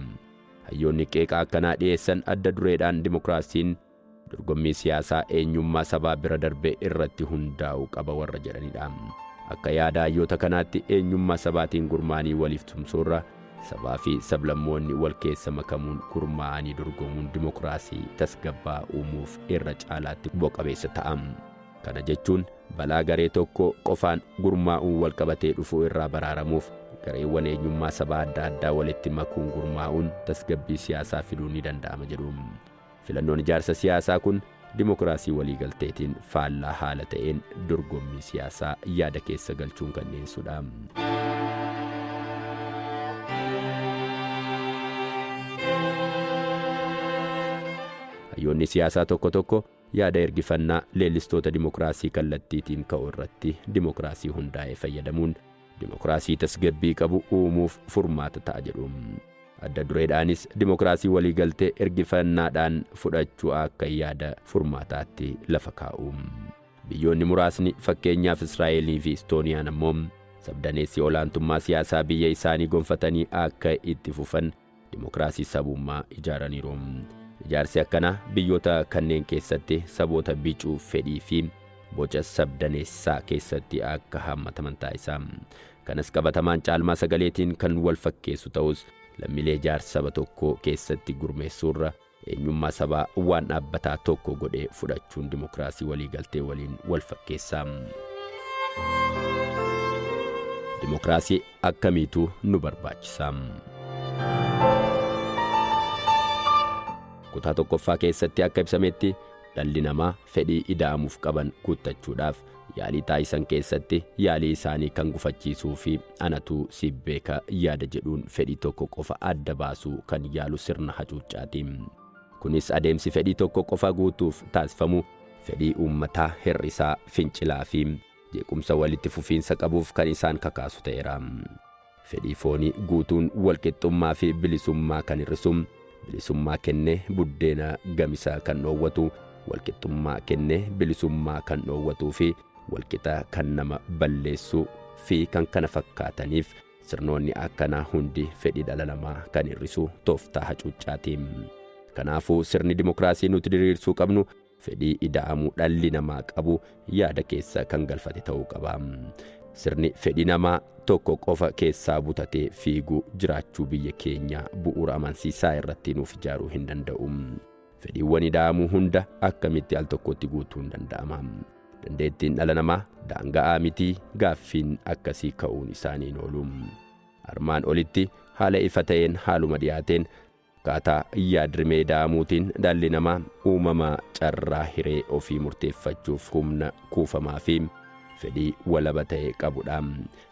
Hayyoonni qeeqa akkanaa dhiyeessan adda dureedhaan dimokiraasiin dorgommii siyaasaa eenyummaa sabaa bira darbee irratti hundaa'uu qaba warra jedhanidha. Akka yaada hayyoota kanaatti eenyummaa sabaatiin gurmaanii waliif tumsuurra sabaa fi sablammoonni wal keessa makamuun gurmaa'anii dorgomuun dimokiraasii tasgabbaa uumuuf irra caalaatti bu'a qabeessa ta'a. Kana jechuun balaa garee tokko qofaan gurmaa'uun wal qabatee dhufuu irraa baraaramuuf gareewwan eenyummaa sabaa adda addaa walitti makuun gurmaa'uun tasgabbii siyaasaa fiduu ni danda'ama jedhu. Filannoon ijaarsa siyaasaa kun dimokiraasii waliigalteetiin faallaa haala ta'een dorgommii siyaasaa yaada keessa galchuun kan dhiyeessudha. Hayyoonni siyaasaa tokko tokko yaada ergifannaa leellistoota dimokiraasii kallattiitiin ka'u irratti dimokiraasii hundaa'e fayyadamuun dimokiraasii tasgabbii qabu uumuuf furmaata ta'a jedhu. Adda dureedhaanis dimokiraasii waliigaltee ergifannaadhaan fudhachuu akka yaada furmaataatti lafa kaa'u. Biyyoonni muraasni, fakkeenyaaf Israa'elii fi Istooniyaan ammoo, sabdaneessi olaantummaa siyaasaa biyya isaanii gonfatanii akka itti fufan dimokiraasii sabummaa ijaaraniiru. Ijaarsi akkanaa biyyoota kanneen keessatti saboota bicuu fedhii fi boca sabdaneessaa keessatti akka hammataman taasisa. Kanas qabatamaan caalmaa sagaleetiin kan wal fakkeessu ta'us, lammiilee ijaarsa saba tokkoo keessatti gurmeessuurra eenyummaa sabaa waan dhaabbataa tokko godhee fudhachuun dimokiraasii waliigaltee waliin wal fakkeessa. Dimokiraasii akkamiitu nu barbaachisa? Kutaa tokkoffaa keessatti akka ibsametti, dhalli namaa fedhii ida'amuuf qaban guuttachuudhaaf yaalii taasisan keessatti yaalii isaanii kan gufachiisuu fi anatu si beeka yaada jedhuun fedhii tokko qofa adda baasuu kan yaalu sirna hacuuccaati. Kunis adeemsi fedhii tokko qofa guutuuf taasifamu fedhii uummataa hir'isaa, fincilaa fi jeequmsa walitti fufiinsa qabuuf kan isaan kakaasu ta'eera. Fedhii foonii guutuun walqixxummaa fi bilisummaa kan hir'isu, bilisummaa kennee buddeena gamisaa kan dhoowwatu, walqixxummaa kennee bilisummaa kan dhoowwatuu fi walqixa kan nama balleessuu fi kan kana fakkaataniif sirnoonni akkanaa hundi fedhii dhala namaa kan hir'isu tooftaa hacuuccaati. Kanaafuu sirni dimokiraasii nuti diriirsuu qabnu fedhii ida'amuu dhalli namaa qabu yaada keessa kan galfate ta'uu qaba. Sirni fedhii namaa tokko qofa keessaa butatee fiiguu jiraachuu biyya keenyaa bu'uura amansiisaa irratti nuuf ijaaruu hin danda'u. Fedhiiwwan ida'amuu hunda akkamitti al tokkotti guutuun danda'ama? Dandeettiin dhala namaa daanga'aa mitii gaaffiin akkasii ka'uun isaanii hin oolu. Armaan olitti haala ifa ta'een haaluma dhiyaateen akkaataa yaadrimee ida'amuutiin dhalli namaa uumama carraa hiree ofii murteeffachuuf humna kuufamaa fi fedhii walaba ta'e qabudha.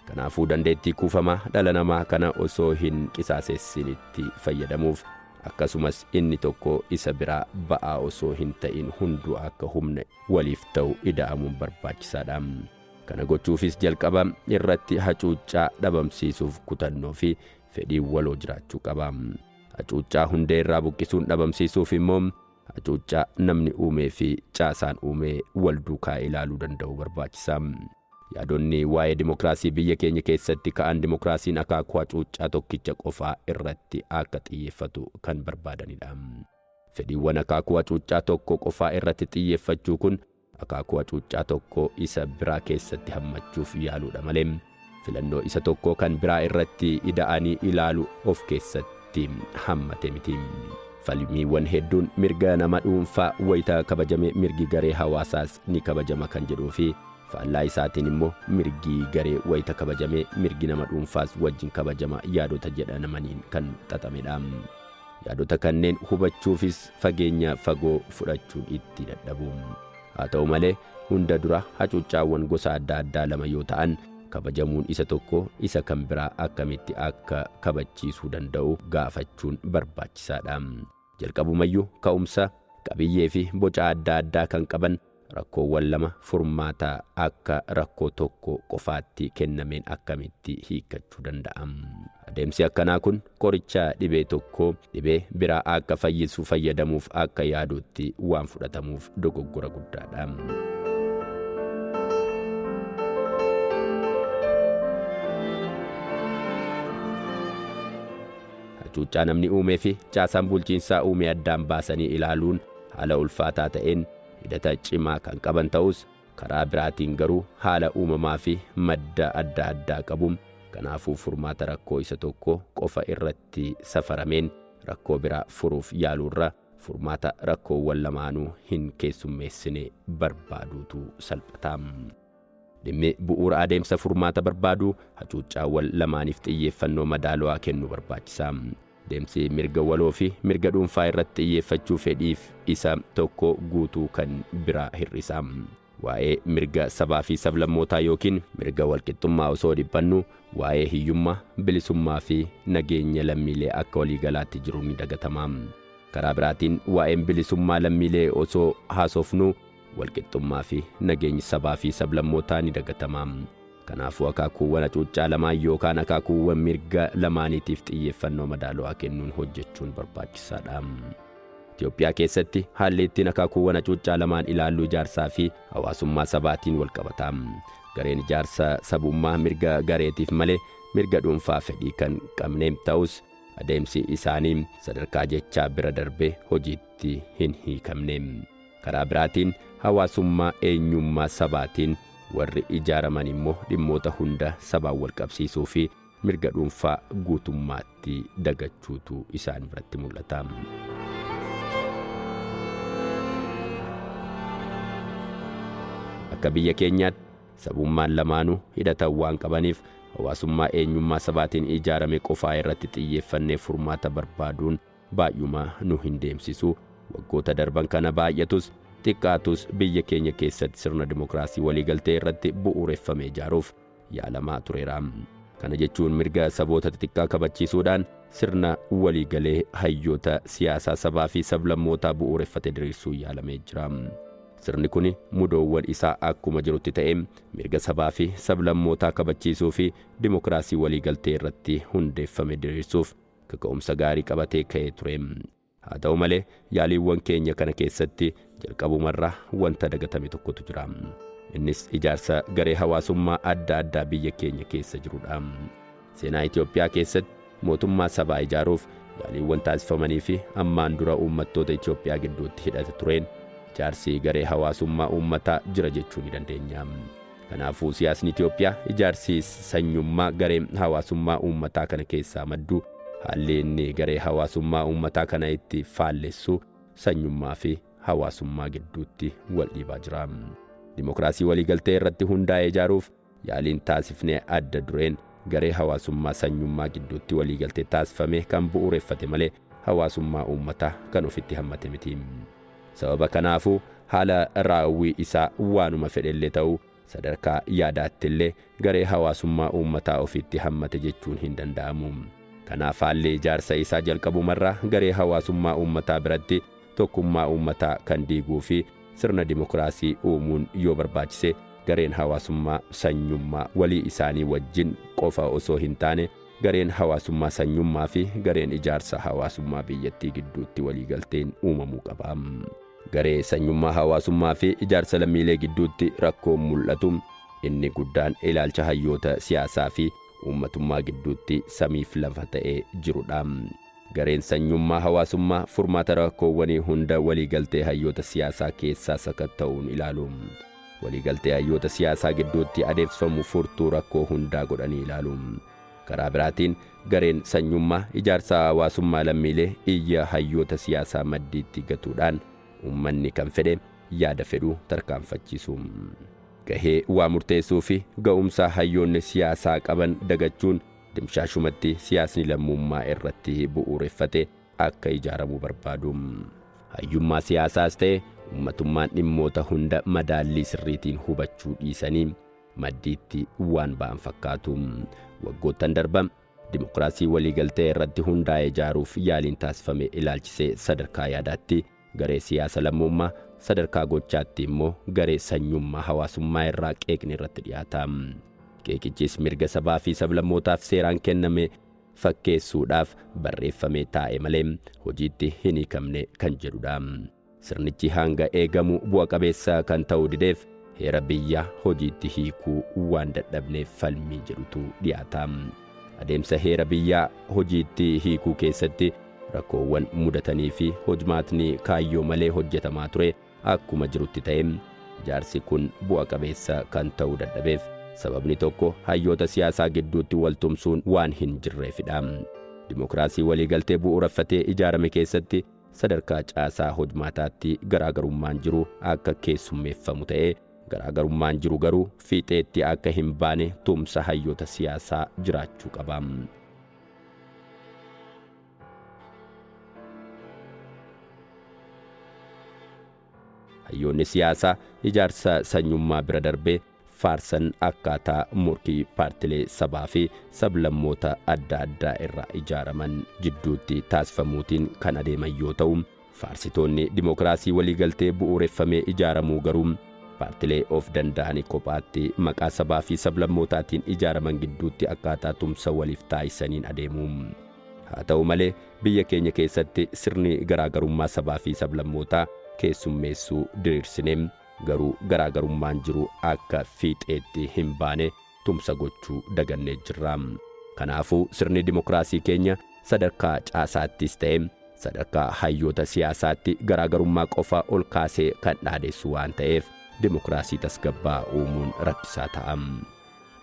Kanaafuu dandeettii kuufamaa dhala namaa kana osoo hin qisaasessinitti fayyadamuuf Akkasumas inni tokko isa biraa ba'aa osoo hin ta'in hunduu akka humna waliif ta'u ida'amuun barbaachisaadha. Kana gochuufis jalqaba irratti hacuuccaa dhabamsiisuuf kutannoo fi fedhiin waloo jiraachuu qaba. Hacuuccaa hundee irraa buqqisuun dhabamsiisuuf immoo hacuuccaa namni uumee fi caasaan uumee wal duukaa ilaaluu danda'u barbaachisa. Yaadonni waa'ee dimokiraasii biyya keenya keessatti ka'an dimokiraasiin akaakuu hacuuccaa tokkicha qofaa irratti akka xiyyeeffatu kan barbaadanidha. Fedhiiwwan akaakuu hacuuccaa tokko qofaa irratti xiyyeeffachuu kun akaakuu hacuuccaa tokko isa biraa keessatti hammachuuf yaaluudha malee filannoo isa tokko kan biraa irratti ida'anii ilaalu of keessatti hammate miti. Falmiiwwan hedduun mirga nama dhuunfaa wayita kabajame mirgi garee hawaasaas ni kabajama kan jedhuu fi faallaa isaatiin immoo mirgi garee wayita kabajame mirgi nama dhuunfaas wajjin kabajama yaadota jedhamaniin kan xaxamedha. Yaadota kanneen hubachuufis fageenya fagoo fudhachuun itti dadhabu. Haa ta'u malee hunda dura hacuuccaawwan gosa adda addaa lama yoo ta'an kabajamuun isa tokko isa kan biraa akkamitti akka kabachiisuu danda'u gaafachuun barbaachisaadha. Jalqabumayyuu ka'umsa qabiyyee fi boca adda addaa kan qaban rakkoowwan lama furmaata akka rakkoo tokko qofaatti kennameen akkamitti hiikkachuu danda'am. Adeemsi akkanaa kun qoricha dhibee tokko dhibee biraa akka fayyisu fayyadamuuf akka yaaduutti waan fudhatamuuf dogoggora guddaadha. Hacuuccaa namni uumee fi caasaan bulchiinsaa uume addaan baasanii ilaaluun haala ulfaataa ta'een hidhata cimaa kan qaban ta'us karaa biraatiin garuu haala uumamaa fi madda adda addaa qabu. Kanaafuu furmaata rakkoo isa tokko qofa irratti safarameen rakkoo biraa furuuf yaaluurra furmaata rakkoowwan lamaanuu hin keessummeessine barbaaduutu salphata. Dhimmi bu'uura adeemsa furmaata barbaadu hacuuccaawwan lamaaniif xiyyeeffannoo madaalawaa kennuu barbaachisa. Deemsi mirga waloo fi mirga dhuunfaa irratti xiyyeeffachuu fedhiif isa tokko guutuu kan biraa hir'isa. Waa'ee mirga sabaa fi sablammootaa yookiin mirga walqixxummaa osoo dhiphannu waa'ee hiyyummaa, bilisummaa fi nageenya lammiilee akka waliigalaatti jiru ni dagatama. Karaa biraatiin waa'een bilisummaa lammiilee osoo haasofnu walqixxummaa fi nageenyi sabaa fi sablammootaa ni dagatama. Kanaafuu akaakuuwwan hacuuccaa lamaan yookaan akaakuuwwan mirga lamaaniitiif xiyyeeffannoo madaalawaa kennuun hojjechuun barbaachisaadha. Itoophiyaa keessatti haalli ittiin akaakuuwwan hacuuccaa lamaan ilaallu ijaarsaa fi hawaasummaa sabaatiin wal qabata. Gareen ijaarsa sabummaa mirga gareetiif malee mirga dhuunfaa fedhii kan qabne ta'us adeemsi isaanii sadarkaa jechaa bira darbee hojiitti hin hiikamne. Karaa biraatiin hawaasummaa eenyummaa sabaatiin warri ijaaraman immoo dhimmoota hunda sabaan wal qabsiisuu fi mirga dhuunfaa guutummaatti dagachuutu isaan biratti mul'ata. Akka biyya keenyaatti sabummaan lamaanuu hidhatan waan qabaniif hawaasummaa eenyummaa sabaatiin ijaarame qofaa irratti xiyyeeffannee furmaata barbaaduun baay'uma nu hin deemsisu. Waggoota darban kana baay'atus xiqqaatus biyya keenya keessatti sirna dimokiraasii waliigaltee irratti bu'uureffame ijaaruuf yaalamaa tureera. Kana jechuun mirga saboota xixiqqaa kabachiisuudhaan sirna waliigalee hayyoota siyaasaa sabaa fi sablammootaa bu'uureffate diriirsuu yaalamee jira. Sirni kun mudoowwan isaa akkuma jirutti ta'e mirga sabaa fi sablammootaa kabachiisuu fi dimokiraasii waliigaltee irratti hundeeffame diriirsuuf kaka'umsa gaarii qabatee ka'ee ture. Haa ta'u malee yaaliiwwan keenya kana keessatti jalqabumarraa wanta dagatame tokkotu jira. Innis ijaarsa garee hawaasummaa adda addaa biyya keenya keessa jirudha. Seenaa Itoophiyaa keessatti mootummaa sabaa ijaaruuf yaaliiwwan taasifamanii fi ammaan dura uummattoota Itoophiyaa gidduutti hidhata tureen ijaarsi garee hawaasummaa uummataa jira jechuu ni dandeenya. Kanaafuu siyaasni Itoophiyaa ijaarsi sanyummaa garee hawaasummaa uummataa kana keessaa maddu haalli inni garee hawaasummaa uummataa kana itti faallessu sanyummaa fi hawaasummaa gidduutti wal dhiibaa jira. Dimokiraasii waliigaltee irratti hundaa'ee ijaaruuf yaaliin taasifnee adda dureen garee hawaasummaa sanyummaa gidduutti waliigaltee taasifame kan bu'uureffate malee hawaasummaa uummataa kan ofitti hammate miti. Sababa kanaafuu haala raawwii isaa waanuma fedhellee ta'uu sadarkaa yaadaatti illee garee hawaasummaa uummataa ofitti hammate jechuun hin danda'amu. Kanaaf haalli ijaarsa isaa jalqabumarraa garee hawaasummaa uummataa biratti tokkummaa uummataa kan diiguu fi sirna dimokiraasii uumuun yoo barbaachise gareen hawaasummaa sanyummaa walii isaanii wajjin qofa osoo hin taane gareen hawaasummaa sanyummaa fi gareen ijaarsa hawaasummaa biyyattii gidduutti waliigalteen uumamuu qaba. Garee sanyummaa hawaasummaa fi ijaarsa lammiilee gidduutti rakkoon mul'atu inni guddaan ilaalcha hayyoota siyaasaa fi uummatummaa gidduutti samiif lafa ta'ee jirudha. Gareen sanyummaa hawaasummaa furmaata rakkoowwanii hunda waliigaltee hayyoota siyaasaa keessaa sakatta'uun ilaalu. Waliigaltee hayyoota siyaasaa gidduutti adeemsifamu furtuu rakkoo hundaa godhanii ilaalu. Karaa biraatiin gareen sanyummaa ijaarsa hawaasummaa lammiilee iyya hayyoota siyaasaa maddiitti gatuudhaan uummanni kan fedhe yaada fedhu tarkaanfachiisu. Gahee waa murteessuu fi ga'umsa hayyoonni siyaasaa qaban dagachuun dimshaashumatti siyaasni lammummaa irratti bu'uureffate akka ijaaramu barbaadu. Hayyummaa siyaasaas ta'e uummatummaan dhimmoota hunda madaallii sirriitiin hubachuu dhiisanii maddiitti waan ba'an fakkaatu. Waggoottan darban dimokiraasii waliigaltee irratti hundaa'e ijaaruuf yaaliin taasifame ilaalchisee sadarkaa yaadaatti garee siyaasa lammummaa sadarkaa gochaatti immoo garee sanyummaa hawaasummaa irraa qeeqni irratti dhiyaata. Qeeqichis mirga sabaa fi sablammootaaf seeraan kenname fakkeessuudhaaf barreeffamee taa'e malee hojiitti hin hiikamne kan jedhudha. Sirnichi hanga eegamu bu'a qabeessa kan ta'uu dideef heera biyyaa hojiitti hiikuu waan dadhabneef falmii jedhutu dhiyaata. Adeemsa heera biyyaa hojiitti hiikuu keessatti rakkoowwan mudatanii fi hojmaatni kaayyoo malee hojjetamaa ture akkuma jirutti ta'e ijaarsi kun bu'a qabeessa kan ta'uu dadhabeef sababni tokko hayyoota siyaasaa gidduutti waltumsuun waan hin jirreefidha. Dimokiraasii waliigaltee bu'uureffatee ijaarame keessatti sadarkaa caasaa hojmaataatti garaagarummaan jiru akka keessummeeffamu ta'ee garaagarummaan jiru garuu fiixeetti akka hin baane tumsa hayyoota siyaasaa jiraachuu qaba. Hayyoonni siyaasaa ijaarsa sanyummaa bira darbee faarsan akkaataa murtii paartilee sabaa fi sablammoota adda addaa irraa ijaaraman jidduutti taasifamuutiin kan adeeman yoo ta'u, faarsitoonni dimokiraasii waliigaltee bu'uureffamee ijaaramuu garuu paartilee of danda'anii kophaatti maqaa sabaa fi sablammootaatiin ijaaraman gidduutti akkaataa tumsa waliif taasisaniin adeemu. Haa ta'u malee biyya keenya keessatti sirni garaagarummaa sabaa fi sablammootaa keessummeessuu diriirsinee garuu garaagarummaan jiru akka fiixeetti hin baane tumsa gochuu dagannee jirra. Kanaafuu sirni dimokiraasii keenya sadarkaa caasaattis ta'e sadarkaa hayyoota siyaasaatti garaagarummaa qofa ol kaasee kan dhaadessu waan ta'eef dimokiraasii tasgabbaa uumuun rakkisaa ta'a.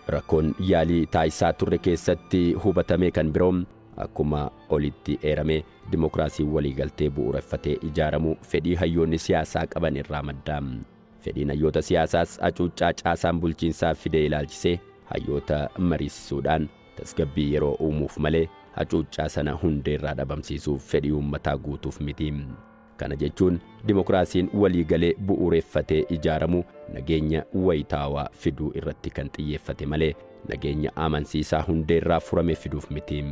Rakkoon yaalii taasisaa turre keessatti hubatame kan biroo akkuma olitti eerame dimokiraasiin waliigaltee bu'uureffatee ijaaramu fedhii hayyoonni siyaasaa qaban irraa madda. Fedhiin hayyoota siyaasaas hacuuccaa caasaan bulchiinsaa fide ilaalchisee hayyoota mariisisuudhaan tasgabbii yeroo uumuuf malee hacuuccaa sana hundeerraa dhabamsiisuuf fedhii uummataa guutuuf miti. Kana jechuun dimokiraasiin waliigalee bu'uureffatee ijaaramu nageenya wayitaawaa fiduu irratti kan xiyyeeffate malee nageenya amansiisaa hundeerraa furame fiduuf miti.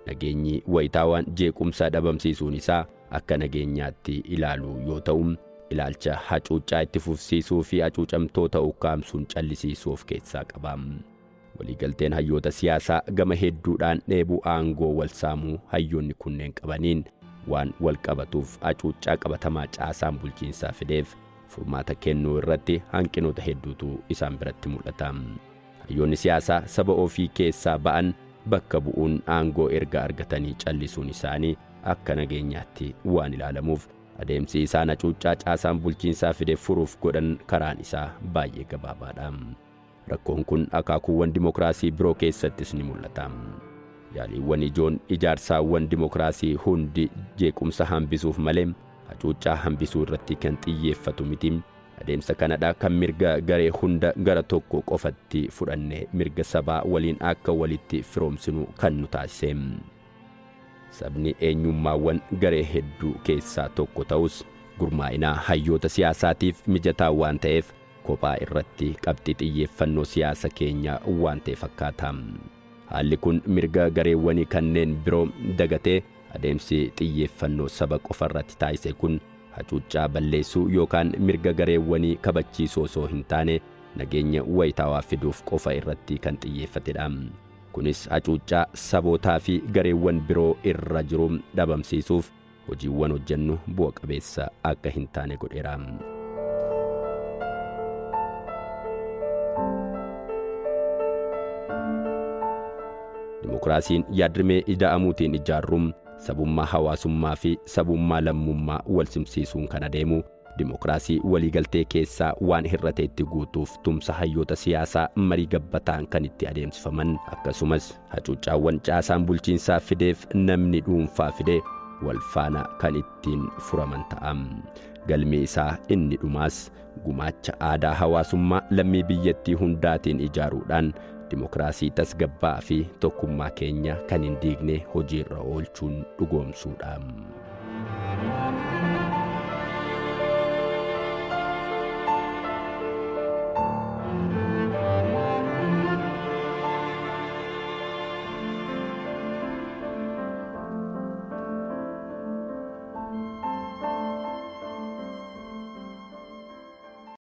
Nageenyi wayitaawaan jeequmsa dhabamsiisuun isaa akka nageenyaatti ilaaluu yoo ta'u, ilaalcha hacuuccaa itti fufsiisuu fi hacuucamtoota ukkaamsuun callisiisuu of keessaa qaba. Waliigalteen hayyoota siyaasaa gama hedduudhaan dheebuu aangoo wal saamuu hayyoonni kunneen qabaniin waan wal qabatuuf hacuuccaa qabatamaa caasaan bulchiinsaa fideef furmaata kennuu irratti hanqinoota hedduutu isaan biratti mul'ata. Hayyoonni siyaasaa saba ofii keessaa ba'an bakka bu'uun aangoo erga argatanii callisuun isaanii akka nageenyaatti waan ilaalamuuf adeemsi isaan hacuuccaa caasaan bulchiinsaa fide furuuf godhan karaan isaa baay'ee gabaabaadha. Rakkoon kun akaakuuwwan dimokiraasii biroo keessattis ni mul'ata. Yaaliiwwan ijoon ijaarsaawwan dimokiraasii hundi jeequmsa hambisuuf malee hacuuccaa hambisuu irratti kan xiyyeeffatu miti. Adeemsa kanadha kan mirga garee hunda gara tokko qofatti fudhannee mirga sabaa waliin akka walitti firoomsinu kan nu taasise. Sabni eenyummaawwan garee hedduu keessaa tokko ta'us gurmaa'ina hayyoota siyaasaatiif mijataa waan ta'eef kophaa irratti qabxii xiyyeeffannoo siyaasa keenyaa waan ta'e fakkaata. Haalli kun mirga gareewwanii kanneen biroo dagatee adeemsi xiyyeeffannoo saba qofa irratti taasise kun hacuuccaa balleessuu yookaan mirga gareewwanii kabachiisuu osoo hin taane nageenya wayitaawaa fiduuf qofa irratti kan xiyyeeffatedha. Kunis hacuuccaa sabootaa fi gareewwan biroo irra jiru dhabamsiisuuf hojiiwwan hojjennu bu'a qabeessa akka hin taane godheera. Dimokiraasiin yaadrimee ida'amuutiin ijaarruun sabummaa hawaasummaa fi sabummaa lammummaa wal simsiisuun kan adeemu dimokiraasii waliigaltee keessaa waan hir'ate itti guutuuf tumsa hayyoota siyaasaa marii gabbataan kan itti adeemsifaman akkasumas hacuuccaawwan caasaan bulchiinsaa fideef namni dhuunfaa fide wal faana kan ittiin furaman ta'a. Galmi isaa inni dhumaas gumaacha aadaa hawaasummaa lammii biyyattii hundaatiin ijaaruudhaan dimokiraasii tasgabbaa fi tokkummaa keenya kan hin diigne hojiirra oolchuun dhugoomsuudha.